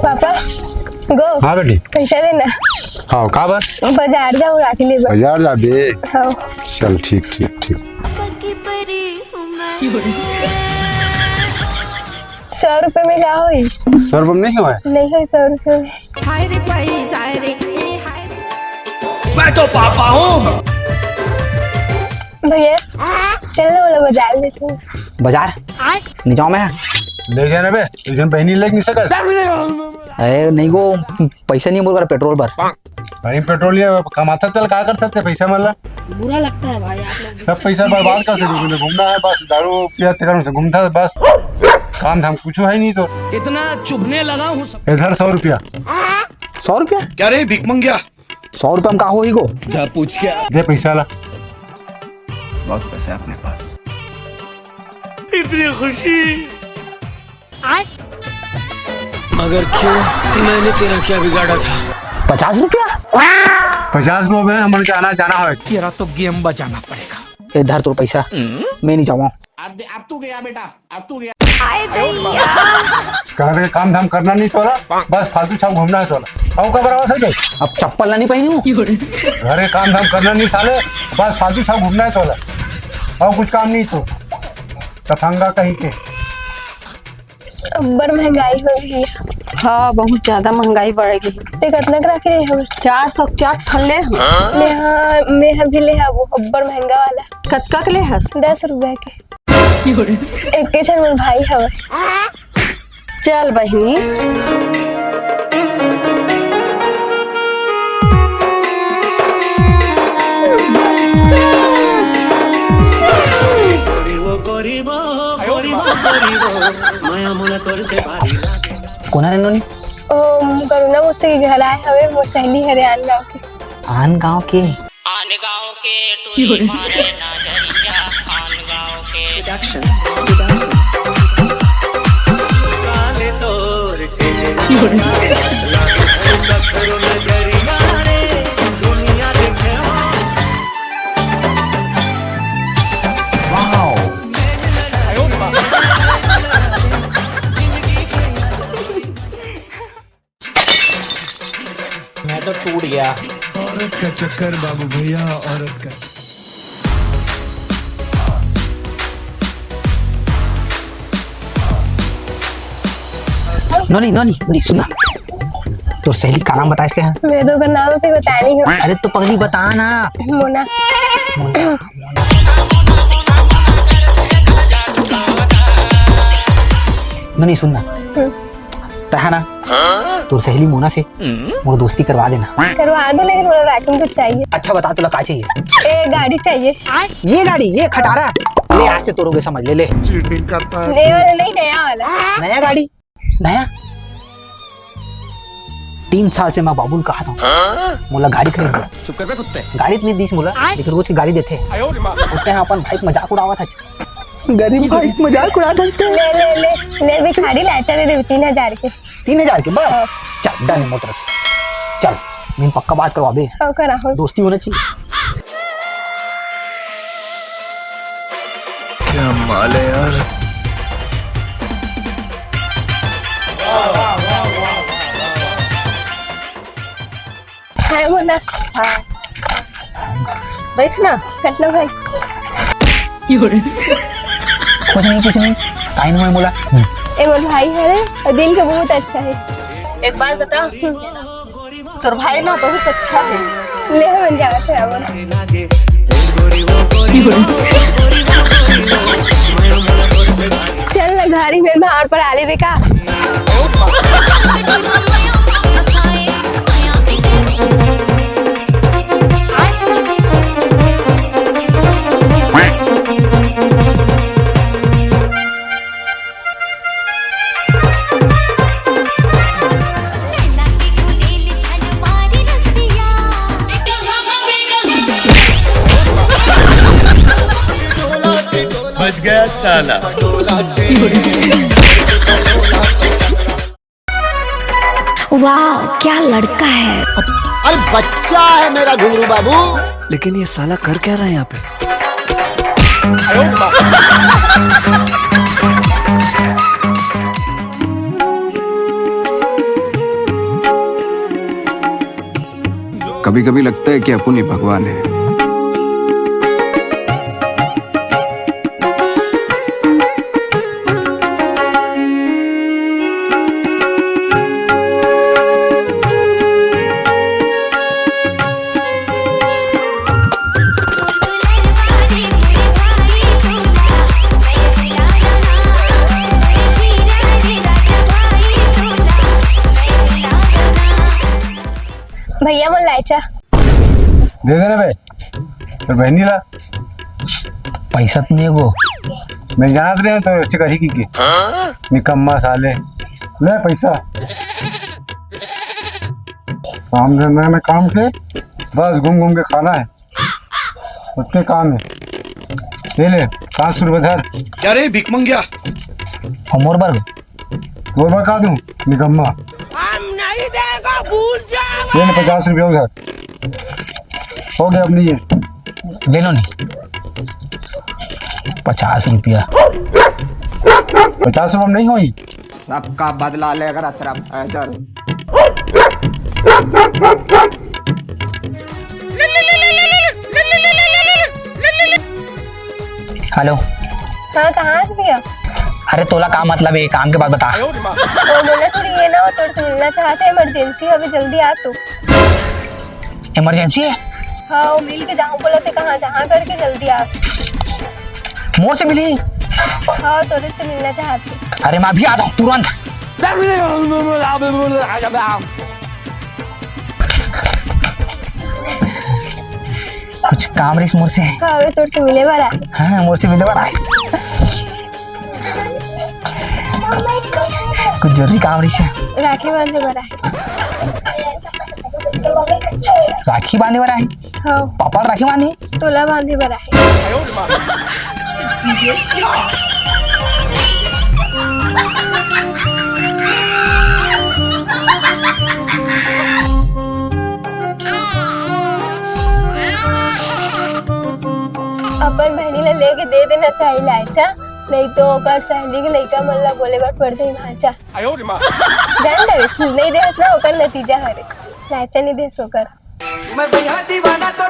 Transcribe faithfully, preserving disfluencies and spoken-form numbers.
Papa, गो। हाँ बेटी। पैसा देना। हाँ, का बर? बाजार जाओ, राखी लेबा। बाजार जाबे? हाँ। चल, ठीक, ठीक, ठीक। सौ रुपये में का होई? सौ रुपये में नहीं होय? नहीं होई सौ रुपये में। हाय रे पैसा रे, ए हाय रे। मैं तो पापा हूँ। भैया, चल ना, बोला बाजार में चल। बाजार? नहीं जाऊँ मैं। ले जाना बे, एक जन बहनी लेके नहीं सकत। अरे नहीं गो, पैसा नहीं बोल रहा पेट्रोल पर। भाई पेट्रोल ये कमाता चल, का कर सकते पैसा मतलब? बुरा लगता है भाई आप लोग। सब पैसा बर्बाद कर सकते, तुमने घूमना है बस, दारू पिया तेरा से घूमता है बस, काम धाम कुछ है नहीं तो। इतना चुभने लगा हूँ सब। इधर सौ रुपया। सौ रुपया? क्या रे भीख मंगिया? सौ रुपया में का होई गो? जा पूछ क्या? दे पैसा ला। बहुत पैसा है अपने पास। इतनी खुशी। मगर क्यों? मैंने तेरा क्या बिगाड़ा था? पचास रुपया? पचास रुपये में हमन के आना जाना है। तेरा तो गेम बजाना पड़ेगा। ए धर तोर पैसा, मैं नहीं जाऊँ। अब दे, अब तू गया बेटा, अब तू गया। आए दैया। घर के काम धाम करना नहीं तोला, बस फालतू छाव घूमना है तोला। आओ का बराबर से अब चप्पल ला नहीं पहनी हूँ। घर के काम धाम करना नहीं साले, बस फालतू छाव घूमना है तोला। और कुछ काम नहीं तो तफंगा कहीं के। अब्बड़ महंगाई हो गई। हाँ, बहुत ज्यादा महंगाई बढ़ गई। ते कतना के रखे रहे हो? चार सौ के चार ठन ले हम। ले हाँ, मैं हम भी ले हबो, अब्बड़ महंगा वाला। कतका के ले हस? दस रुपया के। एक के छन मोर भाई हवे। चल बहिनी। कोन हरे नोनी? ओ, करुणा मौसी के घर आए हवे, मोर सहेली हरे आन गाँव के। आन गाँव के? आन गाँव के टूरी मारे नजरिया, आन गाँव के। Production, production। काले तोर चेहरा, लागे झलकत नजरिया रे, दुनिया देखे हो। Wow। मैं तो टूट गया। औरत का चक्कर बाबू भैया, औरत का। नोनी, नोनी, नोनी, सुन ना। तोर सहेली का नाम बताइस ते हा? मैं तो ओकर नाम अभी बतानी हूँ। अरे तो पगली बता ना। मोना। मोना। नोनी, सुन ना। हम्म। तैं हा ना, तोर सहेली मोना से मोर दोस्ती करवा देना। करवा दे, लेकिन मोला राखी में कुछ चाहिए। अच्छा बता, तोला का चाहिए? ए, गाड़ी चाहिए। ये गाड़ी, ये खटारा? ले, आज से तोर होगे समझ, ले, ले। चीटिंग करता है। नया वाला नहीं, नया वाला। नया गाड़ी? नया? तीन साल से मैं बाबू ल कहा था, मोला गाड़ी खरीद दे। चुप कर बे कुत्ते। गाड़ी इतनी दीस मोला, लेकिन रोज की गाड़ी देथे। आयो रे माँ। उतने अपन भाई के मजाक उड़ावा था। गरीब भाई के मजाक उड़ावा था। ले, ले, ले, ले भिखारी, लाचा दे दे तीन हजार के। तीन हजार के बस? हाँ। चल, done है मोर तरफ से। चल, दिन पक्का बात करवाबे। हाँ, करा हो। दोस्ती होना चाहिए। क्या माल है यार। हाय मोना। हाँ। बैठ ना। बैठ ना भाई। कुछ नहीं, कुछ नहीं। काहे नहीं बोला? ए मोर भाई हरे, और दिल के बहुत अच्छा है। एक बात बता, तोर भाई ना बहुत अच्छा है। ले हमन जावत है अब। चल ना घरी में भाड़ पर आले बेका। बच गया साला। वाह, क्या लड़का है। अरे बच्चा है मेरा घुंगरू बाबू। लेकिन ये साला कर क्या रहा है यहाँ पे? कभी कभी लगता है कि अपन ही भगवान है। भैया, मोला लाए चा। दे दे रे बे, तोर बहिनी ला। पैसा तो नहीं गो। मैं जानत रहे तो ऐसे करी की, की। निकम्मा साले। ले पैसा। काम धंधा में काम के, बस घूम घूम के खाना है। ओतके काम है। ये ले, पाँच सौ रुपये धर। क्या रे भिख मंगिया? और मोर बर? तोर बर का दूं, निकम्मा? हम नहीं देगा, भूल जाओ। ये ले, पचास रुपया उधार। हो गया, अब नहीं है। ले लो नहीं। पचास रुपया। पचास रुपया में नहीं होई। सबका बदला लेकर अतरा फैजल। हेलो। हाँ, कहाँ से भैया? अरे तोला का मतलब है, काम के बात बता। ओ, बोला थोड़ी ये ना हो, तोर से मिलना चाहते हैं, इमरजेंसी, अभी जल्दी आ तू। इमरजेंसी है? हाँ, वो मिल के जाऊँ बोला थे, कहाँ जहाँ करके जल्दी आ। मोर से मिली? हाँ, तोरे से मिलना चाहते। अरे मैं अभी आ जाऊँ तुरंत। कुछ काम रहिस मोर से। हाँ, वे तोर से मिले वाला है। हाँ, मोर से मिले वाला है। कुछ जरूरी काम रहिस। राखी बांधे वाला है। राखी बांधे वाला है? हाँ। पापा राखी बांधी? तोला बांधे बर आहे। अपन बहिनी ला लेके दे देना चाहिए लायचा, नहीं तो ओकर सहेली के लइका मन ला बोले बर पड़ जाही भांचा। जान ले, नहीं देहस ना, ओकर नतीजा हरे। लायचा नहीं देहस ओकर। मैं भैया दीवाना तो